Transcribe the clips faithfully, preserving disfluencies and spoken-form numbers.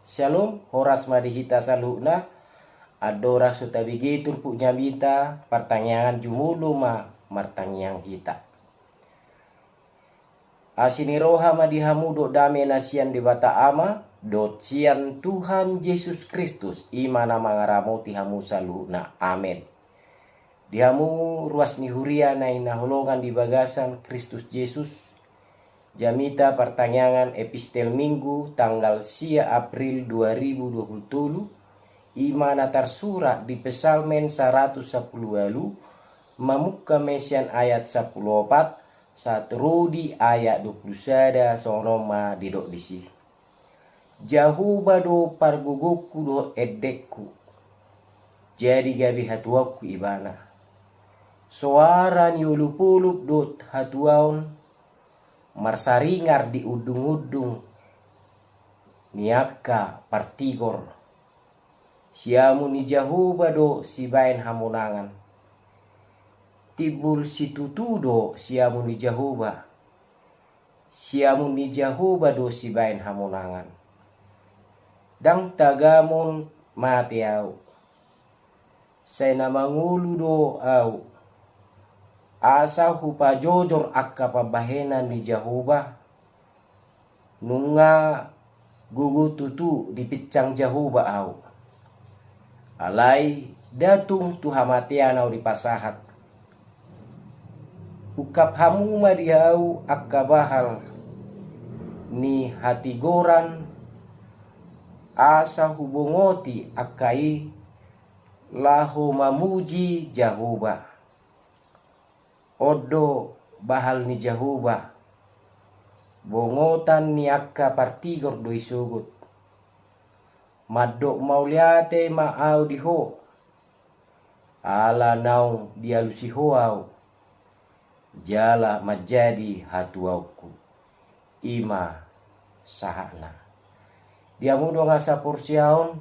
Syalom, horas ma di hita saluhutna. Andorang so tabege turpuk jamita, partangiangan, jumolo ma martangiang hita. Asi ni roha ma di hamu dohot dame na sian Debata Ama dohot sian Tuhan Jesus Kristus, i ma na mangaramoti hamu saluhutna. Amen. Di hamu ruas ni huria na hinaholongan di bagasan Kristus Jesus, jamita partangiangan Epistel Minggu tanggal sia April dua ribu dua puluh tolu, i ma na tarsurat di Psalmen saratus sampulu ualu, mamungka ma sian ayat sampulu opat sahat ro di ayat dua pulu sada. Songon on ma didok disi: Jahowa do pargogongku dohot endengku, jadi gabe hatuaonku Ibana. Soara ni olupolop dohot hatuaon marsaringar di undungundung ni angka partigor. Siamun ni Jahowa do sibahen hamonangan. Timbul situtu do siamun ni Jahowa. Siamun ni Jahowa do sibahen hamonangan. Ndang tagamon mate ahu, sai na mangolu do ahu, asa hupajojor angka pambahenan ni Jahowa. Nunga gogo tutu dipinsang Jahowa ahu, alai ndang tung tu hamatean ahu dipasahat. Ungkap hamu ma di ahu angka bahal ni hatigoran, asa hubongoti angka i laho mamuji Jahowa. On do bahal ni Jahowa, bongotan ni angka partigor do isogot. Mandok mauliate ma ahu di ho, ala naung dialusi ho ahu, jala manjadi hatuaonku. I ma sahatna. Di hamu dongan saporseaon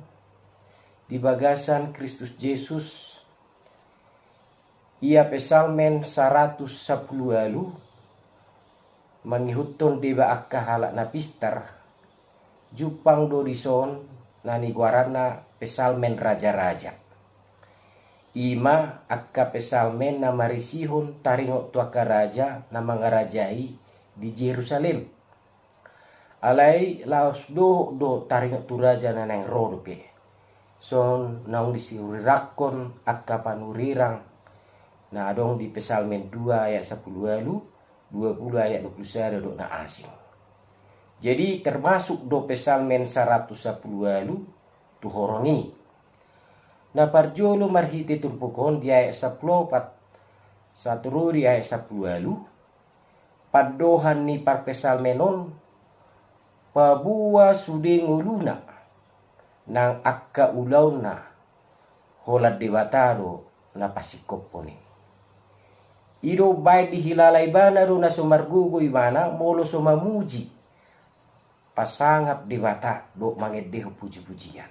di bagasan Kristus Jesus, ia Psalmen saratus sampulu ualu, mangihuthon deba angka halak na pistar, jumpang do dison na nigoaranna Psalmen Raja-raja. I ma angka Psalmen na marisihon taringot tu angka raja na mangarajai di Jerusalem. Alai laos dohot do taringot tu raja na naeng ro dope. Songon naung disiurirangkon angka panurirang na adong di Psalmen dua ayat sampulu ualu, dua pulu ayat dua pulu sada dohot na asing. Jadi termasuk do Psalmen saratus sampulu ualu tu horong i. Na parjolo marhite turpuk on di ayat sampulu opat sahat ro di ayat sampulu ualu, pandohan ni parpsalmen on paboa sude ngoluna nang angka ulaonna, holan Debata do na pasingkophon i. I do umbaen dihilala ibana do na so margogo ibana molo so mamuji, pasangap Debata dohot mangendehon pujipujian.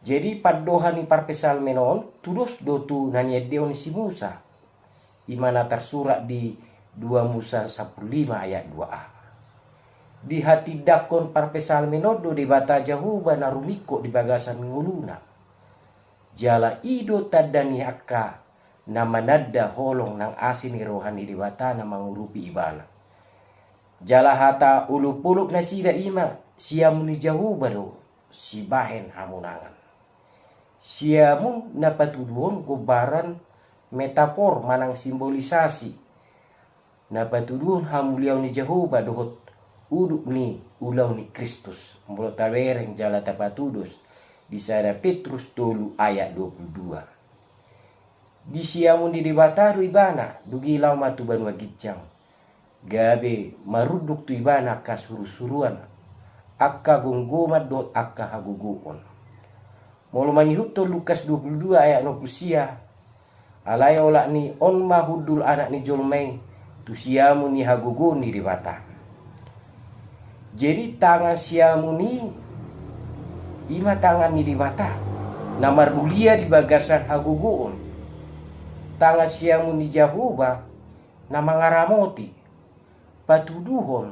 Jadi pandohan ni parpsalmen on tudos do tu na niendehon ni si Musa, i ma na tarsurat di dua Musa sampulu lima ayat dua a. Dihatindangkon parpsalmen on do Debata Jahowa na rumingkot di bagasan ngoluna. Jala i do tanda ni angka na mananda holong nang asi ni roha ni Debata na mangurupi ibana. Jala hata olopolop nasida i ma siamun ni Jahowa do sibahen hamonangan. Siamun na patuduhon gombaran metafor manang simbolisasi na patuduhon hamuliaon ni Jahowa dohot udut ni ulaon ni Kristus. Molo tabereng jala tapatudos di sada Petrus tolu ayat dua pulu dua. Di siamun ni Debata do ibana, dung i laho ma tu banua ginjang. Gabe marunduk tu ibana angka surusuruan, angka gomgoman dohot angka hagogoon. Molo mangihuthon Lukas dua pulu dua ayat onom pulu sia, alai olat ni on ma hundul Anak ni jolma i tu siamun ni hagogoon ni Debata. Jadi tangan siamun i, i ma tangan ni Debata na marmulia di bagasan hagogoon. Tangan siamun ni Jahowa na mangaramoti, patuduhon,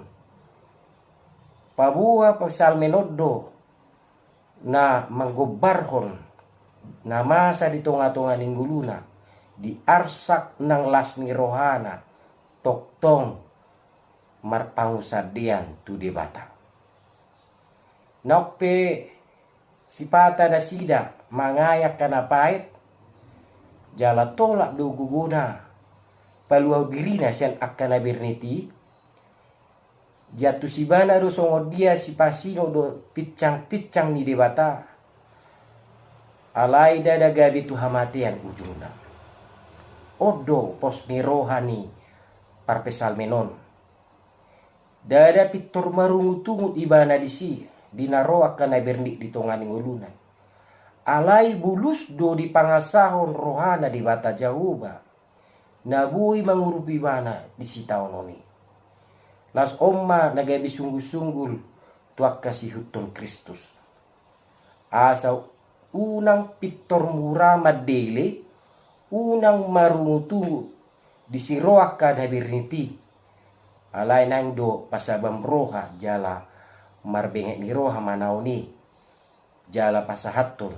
paboa psalmen on do na manggombarhon na masa di tonga-tonga ni ngoluna, di arsak nang las ni rohana, tongtong marpangunsandean tu Debata. Naung pe sipata nasida mangae angka na paet, jala tolap do gogona paluahon dirina sian angka na berengeti, diantus ibana do songon dia sipasingot do pinsang-pinsang ni Debata, alai ndada gabe tu hamatean ujungna. On do pos ni roha ni parpsalmen on. Ndada pintor marungut-ungut ibana disi, di na ro angka na berengeti di tonga ni ngoluna. Alai bulus do dipangasahon rohana Debata Jahowa, na boi mangurupi ibana di sitaonon i. Laos on ma na gabe sunggul-sunggul tu angka siihuthon Kristus. Asa unang pintor mura mandele, unang marungut-ungut di siro angka na berengeti. Alai naeng do pasabam roha jala marbenget ni roha manaon i, jala pasahathon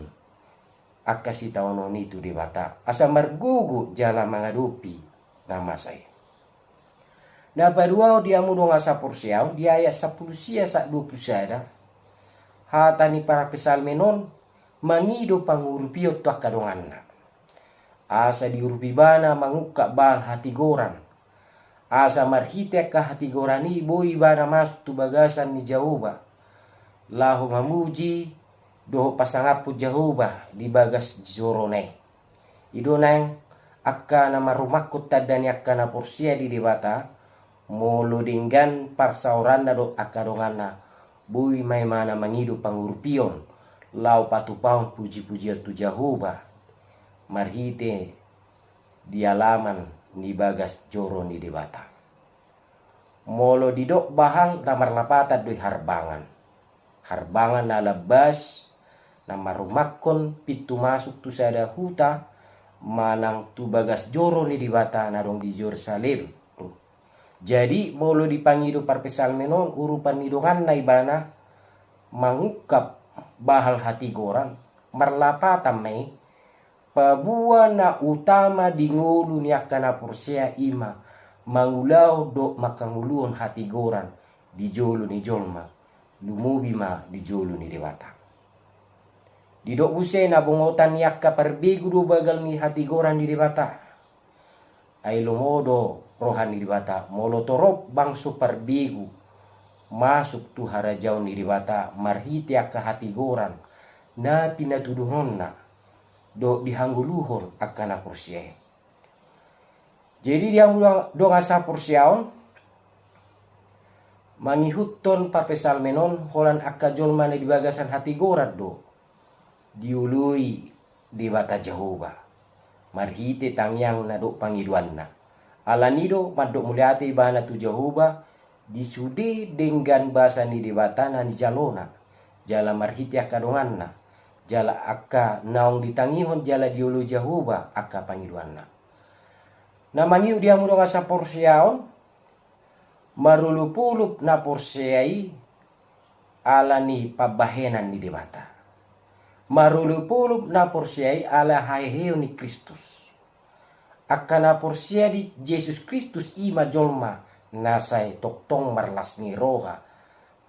angka sitaonon i tu Debata, asa margogo jala mangadopi na masa i. Na paduahon di hamu dongan saporseaon, di ayat sampulu sia sahat dua pulu sada, hata ni parpsalmen on mangido pangurupion tu angka donganna, asa diurupi ibana mangungkap bahal hatigoran, asa marhite angka hatigoran i boi ibana masuk tu bagasan ni Jahowa, laho mamuji dohot pasangaphon Jahowa di bagas jorona i. I do nang angka na marrumangkon tanda ni angka na porsea di Debata, molo denggan parsaoranna dohot angka donganna, boi ma ibana mangido pangurupion laho patupahon puji-pujion tu Jahowa marhite di alaman ni bagas joro ni Debata. Molo didok bahal na marlapatan do i harbangan. Harbangan na lambas, na marrumangkon pintu masuk tu sada huta, manang tu bagas joro ni Debata na adong di Jerusalem. Jadi, molo dipangido parpsalmen on urupan ni donganna ibana mangungkap bahal hatigoran, marlapatan ma i, paboa na utama di ngolu ni angka na porsea i ma mangulahon dohot mangkangoluhon hatigoran di jolo ni jolma, lumobi ma di jolo ni Debata. Didok muse na bongotan ni angka parbegu do bagas ni hatigoran ni Debata. Ai lomo do roha ni Debata, molo torop bangso parbegu masuk tu harajaon ni Debata marhite angka hatigoran na pinatuduhonna dohot dihangoluhon angka na porsea i. Jadi di hamu dongan saporseaon, mangihuthon parpsalmen on holan angka jolma na di bagasan hatigoran do dioloi Debata Jahowa marhite tangiangna dohot pangidoanna. Alani do mandok mauliate ibana tu Jahowa di sude denggan basa ni Debata na nijalona, jala marhite angka donganna, jala angka naung ditangihon jala dioloi Jahowa angka pangidoanna. Na mangihut di hamu dongan saporseaon, marolopolop na porsea i ala ni pambahenan ni Debata. Marolopolop na porsea i ala haheheon ni Kristus. Angka na porsea di Jesus Kristus i ma jolma na sai tongtong marlas ni roha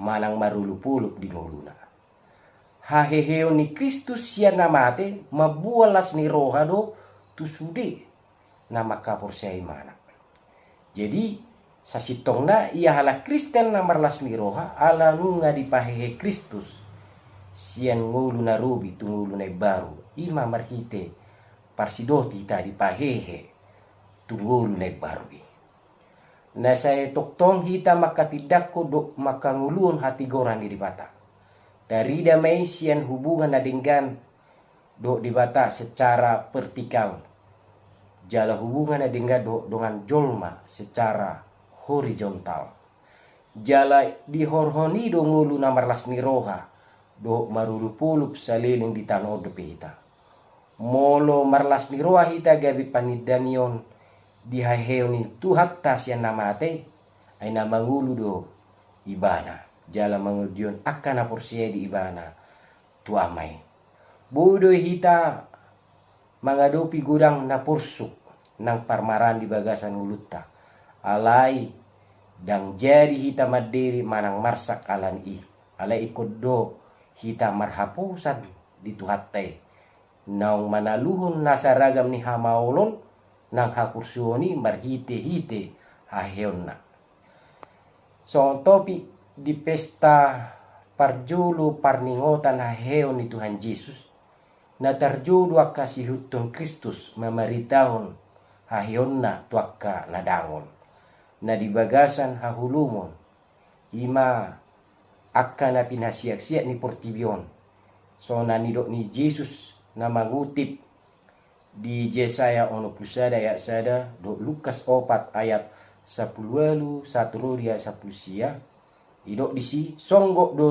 manang marolopolop di ngoluna. Haheheon ni Kristus sian na mate mamboan las ni roha do tu sude na mangkaporseai ibana. Jadi, sasintongna ia halak Kristen na marlas ni roha ala nunga dipahehe Kristus sian ngolu na robi tu ngolu na imbaru, i ma marhite parsidoti hita dipahehe tu ngolu na imbaru i. Na sai tongtong hita mangkatindangkon dohot mangkangoluhon hatigoran ni Debata. Tarida ma i sian hubungan na denggan dohot Debata secara vertikal, jala hubungan na denggan dohot dongan jolma secara horizontal. Jala dihorhon i do ngolu na marlas ni roha dohot marolopolop saleleng di tano on dope hita. Molo marlas ni roha hita gabe panindangion di haheheon ni Tuhanta sian na mate, ai na mangolu do ibana jala mangondihon angka na porsea di ibana tu Ama i. Boi do hita mangadopi godang na porsuk nang parmaraan di bagasan ngolunta. Alai ndang jadi hita mandele manang marsak ala ni i. Alai ingkon do hita marhaposan di Tuhanta i, naung manaluhon nasa ragam ni hamaolon nang haporsuon i marhitehite haheheonna. Songon topik di pesta parjolo parningotan haheheon ni Tuhan Jesus, na tarjolo angka siihuthon Kristus mamaritahon haheheonna tu angka na dangol, na di bagasan haholomon, i ma angka na pinasiaksiak ni portibi on. Songon na nidok ni Jesus na mangutip di Jesaya onom pulu sada ayat sada dohot Lukas opat ayat sampulu ualu sahat ro di ayat sampulu sia, didok disi, songgop do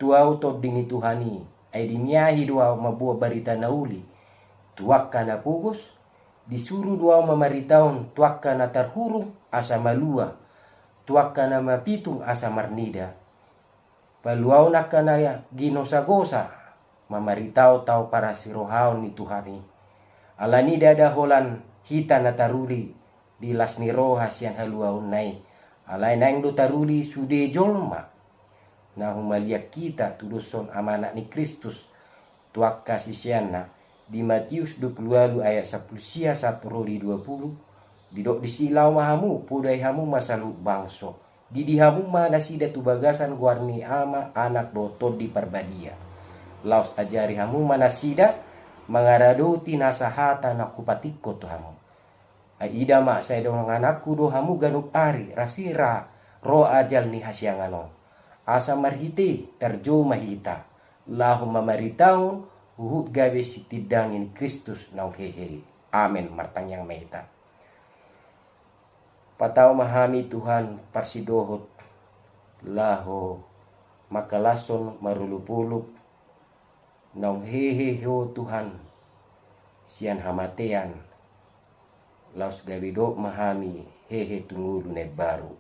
tu ahu Tondi ni Tuhan i, ai dimiahi do ahu mamboan barita na uli tu angka na pogos, disuru do ahu mamaritahon tu angka na tarhurung asa malua, tu angka na mapitung asa marnida, paluaon angka na ginosagosa, mamaritahon tao parasirohaon ni Tuhan i. Ala ni ndada holan hita na taruli di las ni roha sian haluaonna i, alai naeng do taruli sude jolma na humaliang hita tudoshon amanat ni Kristus tu angka siseanna. Di Matius dua pulu ualu ayat sampulu sia sahat ro di dua pulu, didok disi, laho ma hamu, podai hamu ma saluhut bangso, didi hamu ma nasida tu bagasan goar ni Ama, Anak dohot Tondi Parbadia. Laos ajari hamu ma nasida mangaradoti nasa hata na hupatikkon tu hamu. Ai ida ma, sai dongananku do hamu ganup ari rasirang ro ajal ni hasiangan on. Asa marhite i tarjou ma hita laho mamaritahon huhut gabe sitindangi ni Kristus naung hehe i. Amen. Martangiang ma hita. Patau ma hami Tuhan parsidohot laho mangkalashon marolopolop naung hehe Ho Tuhan sian hamatean, laos gabe dok ma hami hehe tu ngolu na imbaru.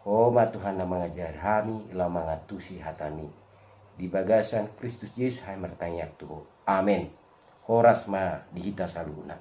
Ho ma Tuhan na mangajari hami laho mangantusi hataMi. Di bagasan Kristus Jesus hami martangiang tu Ho. Amen. Horas ma di hita saluhutna.